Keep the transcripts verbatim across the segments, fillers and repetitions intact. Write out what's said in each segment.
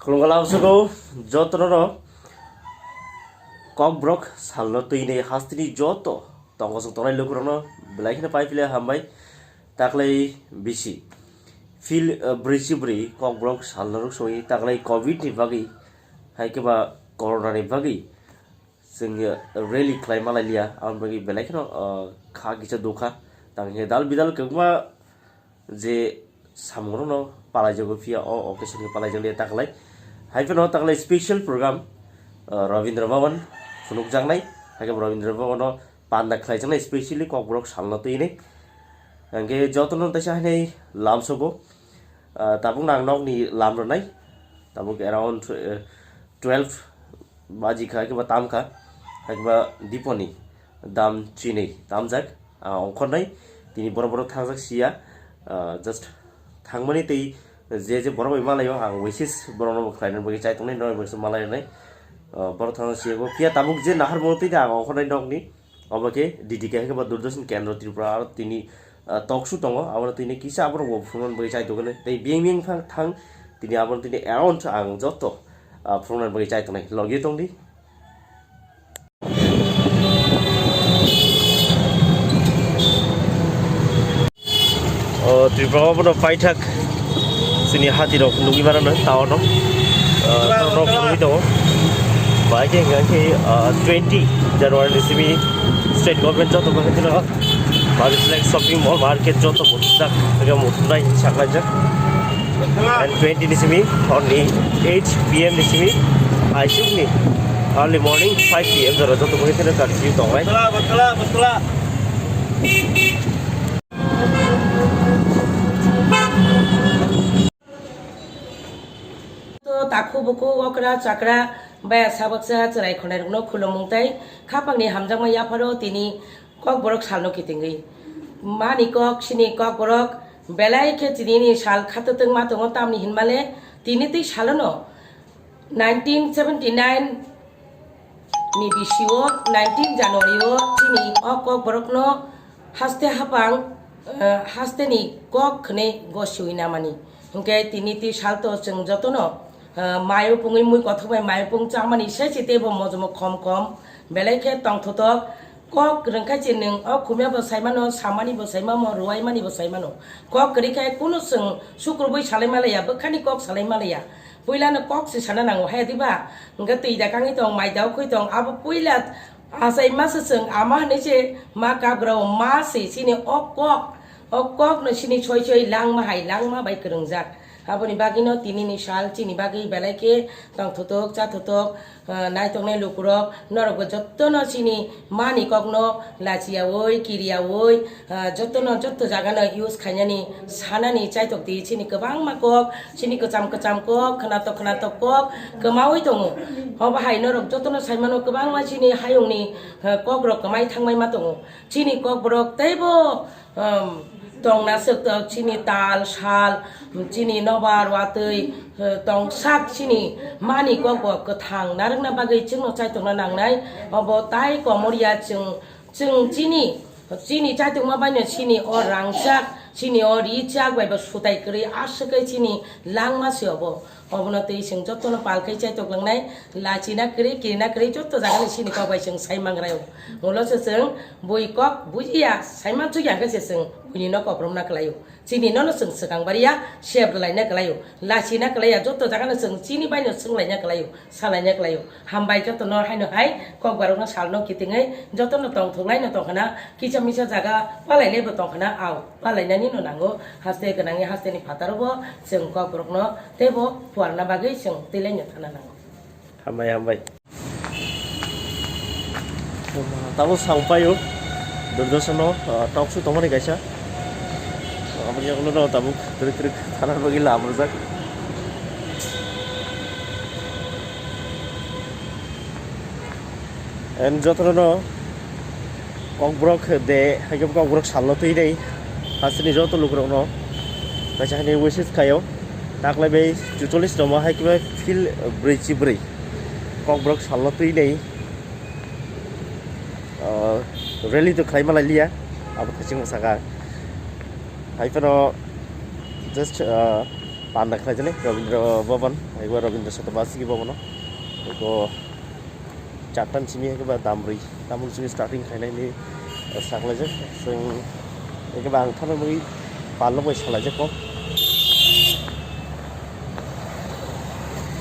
Khulumkha lamsogo jotono no Kokborok salno twini hasteni joto tongkosong tongnai lukurokno belai kheno pai pile hambai. Taklai bisi fil, eh, brisi bri Kokborok salno ruk soi taklai covid ni bagwi hai khe ba corona ni bagwi chwng rally khlai malai liya, aboni bagwi belai kheno, uh, kha kisa dukha. Tang khe dal bidal kwbangma je samungrokno palaijago, phiya o occasion khe palaijakliya taklai. Hai phano taklai special program, uh, Rabindra Bhavan phunukjaknai, hai khe Rabindra Bhavan o panda khlaijaknai specially Kokborok salno twi hinwi. Hingkhe jotono teisa hainai lamsogo, ah, tabukno ang nokni lam rwnai, tabuk around, eh, twelve baji kha, haikhe ba tam kha, haikhe ba diponi dam chinwi tamjak, ah, ongkhornai, tini borok borok thangjak siya, ah, just thangmani tei je je borok bai malaio ang wishes borokno bo khlaina bagwi chai tongnai, norok bai malai rwnai, ah, borok thangjak siya bo phiya tabuk je naharmung twi ang ongkhornai nokni. Obo khe D D K hai khe ba Doordarshan Kendra Tripura aro tini, ah, talk show tongo, abono tini kisa aborok bo phunukna bagwi chai tongkhe tei biyang biyang phang thang tini abono tini around ang joto, ah, phunukna bagwi chai tongnai, logio tongdi. O Tripura o bono paithak chini hati rok nugwi mano no town o, ah, town rok nugwi tongo. Bai khe hwnkha khe, ah, twenty January ni simi state government joto bagwi kheno public flex shopping mall market joto muthungjak, ega muthungnai hinwi saklaijak. And twenty ni simi hor ni eight P M ni simi aisuk ni early morning five P M jora joto bagwi kheno curfew tongnai. To takhu buku okra chakra baya sabaksa chwrai khonai rokno khulumung tei khapangni hamjakma yapharo tini Kokborok salno kitingwi. Mani kok sini Kokborok belai khe tinini sal khatotwng ma tongo, tamni hinmale tini twi salono nineteen seventy nine ni bisio nineteen January o chini o Kokborokno haste hapang, eh, hasteni kok hwnwi gosiwi namani. Hinkhe tini twi salto chwng jotono, eh, mayo pungwi mui kothok bai mayo pung chamani sai se teibo mojomo khom khom belai khe tongthotok. Kok rwngkha se nwng o khumya bo saimano, samani bo saimamo, ruwaimani bo saimano. Kok kwrwi khe kunu chwng sukrubwi salai malaya, bwkhani kok salai malaya. Puilano kok se sana nango, hai diba? Hwnkhe twi da kangwi tong, mai da ukhwi tong, abo puila achai masa chwng ama hinwi se ma kabrao ma se chini o kok, o kokno chini soi soi langma hai langma bai kwrwngjak. Aboni bagwino tinini sal chini bagwi belai khe tongthotok, chathotok, ah, naitoknai lukurok, norokbo jottono chini mani kokno lachiyaui, kiriyaui, ah, jottono, jotto jagano use khainani, sanani chaitok di chini kwbangma kok, chini kwcham kwcham kok, khwnatok khwnatok kok kwmaui tongo. Obo hai norok jottono saimano kwbangma chini hayungni, ah, kokrok kwmai thangbai ma tongo. Chini kokborok teibo um, tongna swk tok chini tal sal, um, chini nobar watwi, uh, tongsak chini mani kokbo kwthang narwkna bagwi chwngno chaitokna nangnai. Obo tai komorya chwng, chwng chini, chini chaitokma baino chini o rangjak, chini o rijak bai bo sutai kwrwi aswk khe chini langma se obo. Obono twi chwng jotono pal khai chaitok langnai, lachina kwrwi, kirina kwrwi joto jagani chini kok bai chwng sai mangraio. Ulo se chwng bui kok bujiya, sai mansukya hwnkhe se chwng buini nok kopromna kwlaio. Chini nono chwng swkang bariya, sep rwlaina kwlaio. Lachina kwlaiya, joto jagano chwng chini baino swnglaina kwlaio, salaina kwlaio. Hambai jotono haino hai kokborokno salno kitingwi jotono tongthoknaino tongkhana, kisa misa jaga palailaibo tongkhana, au palainanino nango. Haste gwnangwi hasteni phataro bo chwng kokborokno teibo phuarna bagwi chwng twilaino thangna nango. Hambai, hambai. Tabuk samung paio, Doordarshan-o, ah, talk show tongmani kaisa. Aboni yagulo no tabuk twrwk twrwk thana bagwi lam rwjak. And jotono no Kokborok de, hai khe Kokborok salno twi dei. Hasteni joto lukurokno kaisa hani wishes khaio. Taklai bai chuchollis roma hai khe bai fil brwi chibrwi. Kokborok salno twi dei. Ah, rally to khlai malai liya. Abo thaching saka. Hai phano just, ah, Panda khlaijani Rabindra Bhavan, ego Rabindra Satabasiki Bhavano. Ego chartan simi ego ba damri, tamul simi starting khainai ni saklaijak. Sing ego ba ang thana mui palno bai salaijak ko.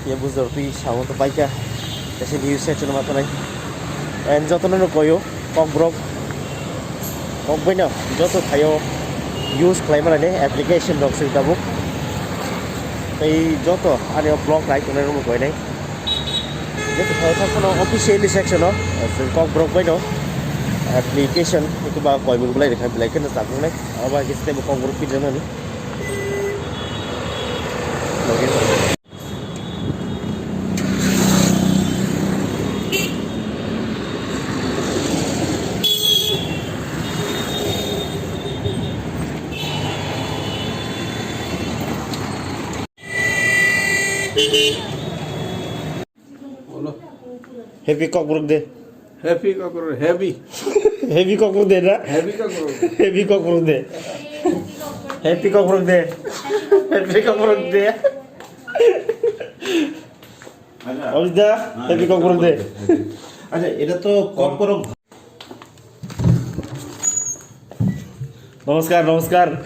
Ye bujor twi sawo to baika. Kaisa news section ma tanai. And jotono no koyo, kokborok, kokbaino joto thaio use khlai mani application rok swi tabuk. Tei joto ani o blog nai tongnai rok no koinai. Joto thaio thang phano officially section o, kokborok baino application eko ba koimung belai rikha belai kheno chapnai. Abo hai khe step kokborok pijaknani. Happy Kokborok Day. Happy Kokborok, happy. Happy Kokborok Day na? Happy Kokborok Day. Happy Kokborok Day. Happy Kokborok Day. Happy Kokborok Day. Acha. Abida, ah, happy Kokborok Day. Acha, eta to Kokborok. Namaskar, namaskar.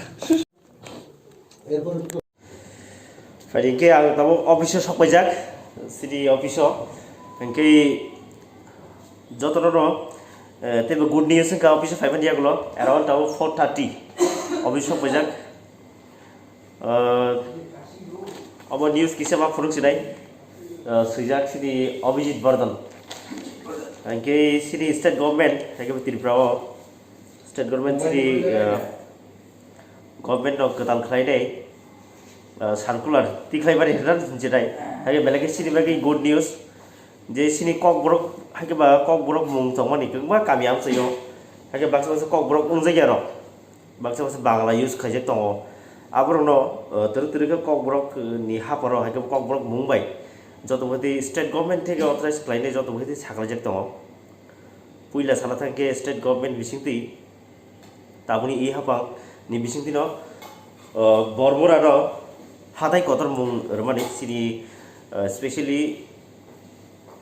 Phai hwnkhe ang tabuk office o sokpaijak, city office o. Hwnkhe jotono no, eh, teibo good news wngkha office o phaimani yagulo, around tabuk four thirty office sokpaijak. Eh, obo news kisa ma phunuk sinai, eh, swijak sini Abhijit Bardhan. Hwnkhe sini state government, hwnkhe Tripura o state government sini, eh, government no kwtal khlai nai, ah, circular tikhlai bari hwnna jinai. Hai belai khe sini bagwi good news je sini kokborok, hai khe ba kokborok mung tongmani kwbangma kami amchaio. Hai khe baksa baksa kokborok wngjakya rok. Baksa baksa Bangla use khaijak tongo. Aborokno, ah, twrwk twrwk khe kokborok, eh, ni haparo hai khe kokborok mung bai joto bwkhati state government theke authorize khlainai joto bwkhati saklaijak tongo. Puila sana thang khe state government bisingtwi tabukni e haphang ni bisingtwi no, uh, Borbora no hatai kotor mung rwmani sini, uh, specially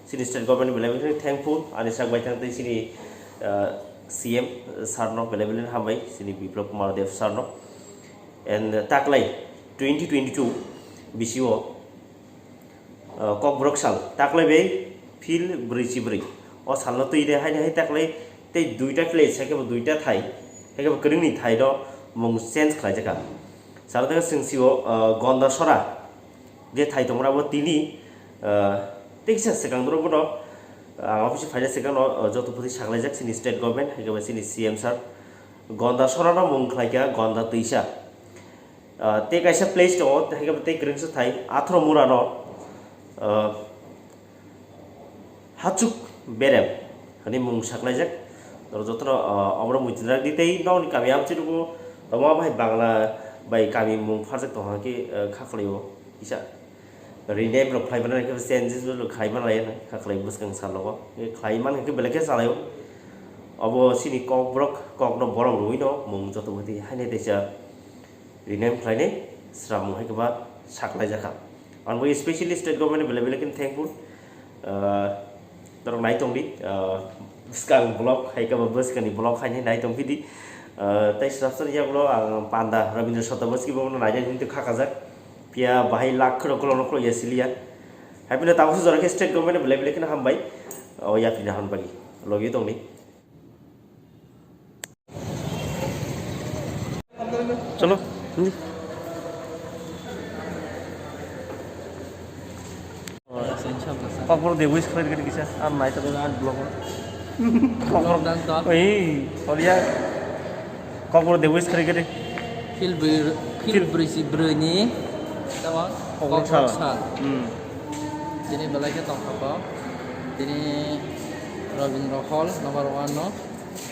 sini state government belai belai thankful ani sak bai thang tei sini, uh, C M sir no belai belai hambai sini Biplab Kumar Deb sir no and taklai twenty twenty-two bisi o uh, Kokborok sal taklai bai phil brwi chibrwi. O salno twi de haini hai taklai tei duita place, hai khe bo duita thai, hai khe bo kwrwngni thai no mung change khlai jakha. Salo tei chwng sio, uh, Gonda Sora je thai tongra bo tini, uh, tei kisa swkang doro bono, uh, ang office phaina swkang no, uh, joto phuti saklaijak sini state government, hai khe bo sini C M sir Gonda Sora no mung khlai kha Gonda Twisa. Ah, tei kaisa place tongo, tei haikhe bo tei kwrwngsa thai, athro mura no, ah, Hachuk Berem hwnwi mung saklaijak. Norok jotono, ah, oborok muitu nang di tei nokni kami amchai nugo, tamo abo hai Bangla bai kami mung pharjak tongkha khe, ah, kha khlaio kisa rename rok khlai mano, khe changes rok khlai mano, kha khlai bwskang salogo khlai man khe belai khe salaio. Obo chini kokborok, kokno borok rwino mung joto bwtwi haino teisa rename khlainai sramung hai khe ba saklaijakha. Ang bo specially state government belai belai khe thankful. Ah, norok nai tong di, ah, bwskang vlog hai khe ba bwskangni vlog hai nai tong phidi. Ah, tei srasani yagulo ang panda Rabindra Satabasiki bo naina hinwi kha kajak. Phiya bahai lakh kheno kolokno khulok ya siliya. Hai phano tabukhe jora khe state government belai belai kheno hambai. O yapri na hwn bagwi. Logi tong di. Chalo, hindi. Kokborok de wish khlai rwgwi kisa, ang nai tongwi ang vlog o. Kokborok, dan to. Ei, oria. Kokborok de wish khlai rwgwi. Phil br-, phil Phil. Brisi broni. Tama? Kokborok sal. Kokborok sal. Hmm. Tini belai khe tongkha ko. Tini Rabindra Hall number one no.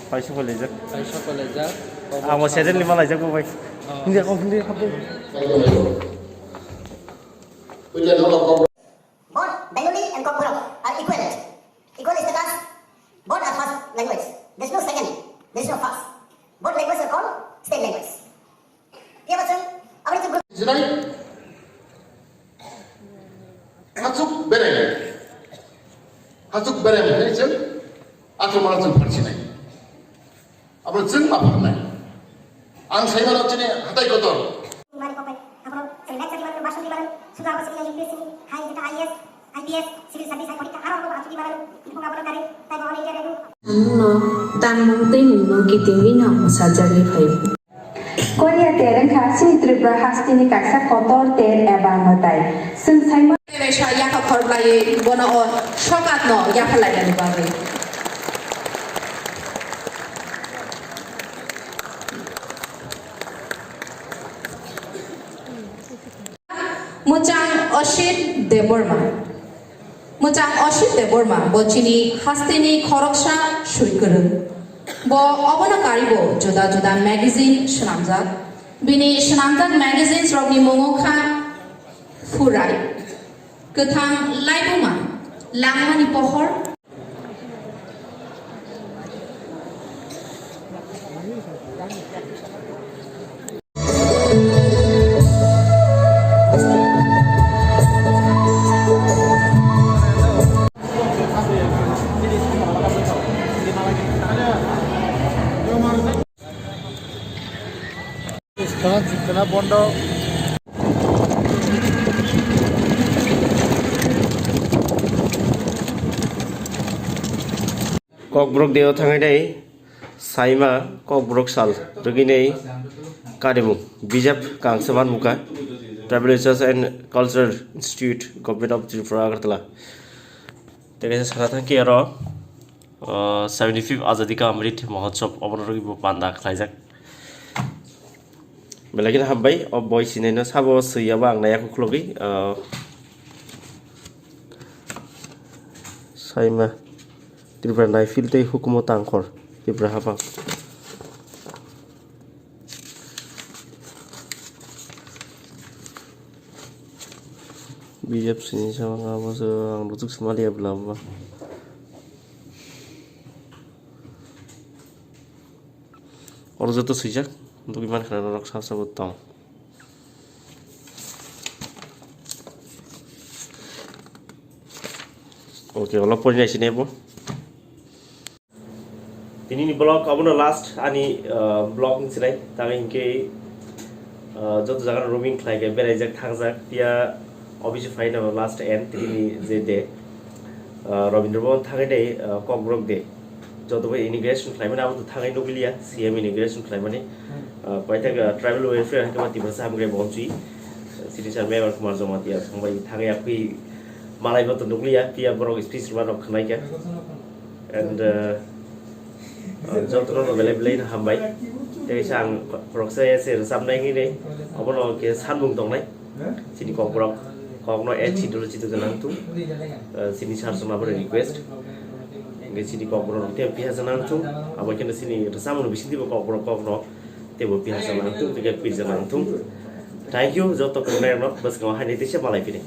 Kaisa kwlaijak. Kaisa kwlaijak. Abo sedel ni malaijak bo bai. Oh. Hindi ako, hindi ako. Both Bengali and Kokborok are equivalent. Equal status. Both are first language. There's no second. There's no first. Both languages are called state language. Phiya ba chwng aboni chwng jinai Bereng. Hasuk bereng hinwi chwng athroman chwng pharsinai. Abo chwng ma pharnai. Ang saimano chini hatai kotor. Mari kopai, aphuru chwng lecture di manu, bhasan di manu, sudu abo chini U P S C ni, hai jeta I A S, I P S, civil service hai porikha, aro abo achuk di manu, iphung abo kare, tai bo all India level. Mungno, tangmung tei mungno kitingwi no mwsajagwi phai. Korea ter wngkha chini Tripura hasteni kaisa kotor ter eba mwtai. Chwng saimano. Kaisa yakha khorblaiwi bono o sokatno yapharlainani bagwi. Mwchang Oshit Debbarma. Mwchang Oshit Debbarma bo chini hasteni khoroksa swi kwrwng. Bo obono karibo juda juda magazine swnamjak. Bini swnamjak magazines rokni mung wngkha Phurai, Kwthang Laibuma, Langmani Pohor, Kokborok deo thangai dai, saima Kokborok sal rwgwi nei karimung bijap kangsa man mukha, Tribal Research and Cultural Institute, Government of Tripura, Agartala. Tei kaisa sana thangkhe aro, uh, seventy fifth Azadi Ka Amrit Mahotsav obono rwgwi bo panda khlaijak. Belai kheno hambai, o boi sinai no sabo swi yaba ang naiya khuklogwi, ah, saima Tripura naifil tei hukumu tangkhor Tripura haphang. B J P sini sama ngabo se ang rutuk semali ya belaba. Oro joto swijak, nugwi mankha norok sabo sabo tong. Okay, olo pori nai sini bo. Tini ni vlog abono last ani, uh, vlog ni sinai, tang hinkhe, uh, joto jaga roaming khlai khe beraijak thangjak, phiya office o phaina last and tini ni je day, uh, Rabindra Bhavan thangwi dai, uh, Kokborok day. Joto bai inauguration khlaimani abo to thangwi nukliya, C M inauguration khlaimani. Ah, paithak, ah, tribal welfare hwnkhe ba Tiprasa Hamkrai Bonchui, ah, Sri Sir Mevar Kumar Jamatia thangbai, thangwi akhwi malai bo to nukliya, phiya borok speech rwma rok khwnaikha. And, ah, ah, jotono no belai belai no hambai. Tei sa ang khoroksa ya se rwchapnai hwnwi, obono khe sanmung tongnai. Chini kokborok kokno et chidolo chito jana wngthung. Eh, chini sir songno abo request. Hingke chini kokborok rok tei piha jana wngthung. Abo khe chini rwchapmung bisingtwi bo kokborok kokno teibo piha jana wngthung, tei khe pir jana wngthung. Thank you, joto koknai rokno bwskango haini teisa malai phini.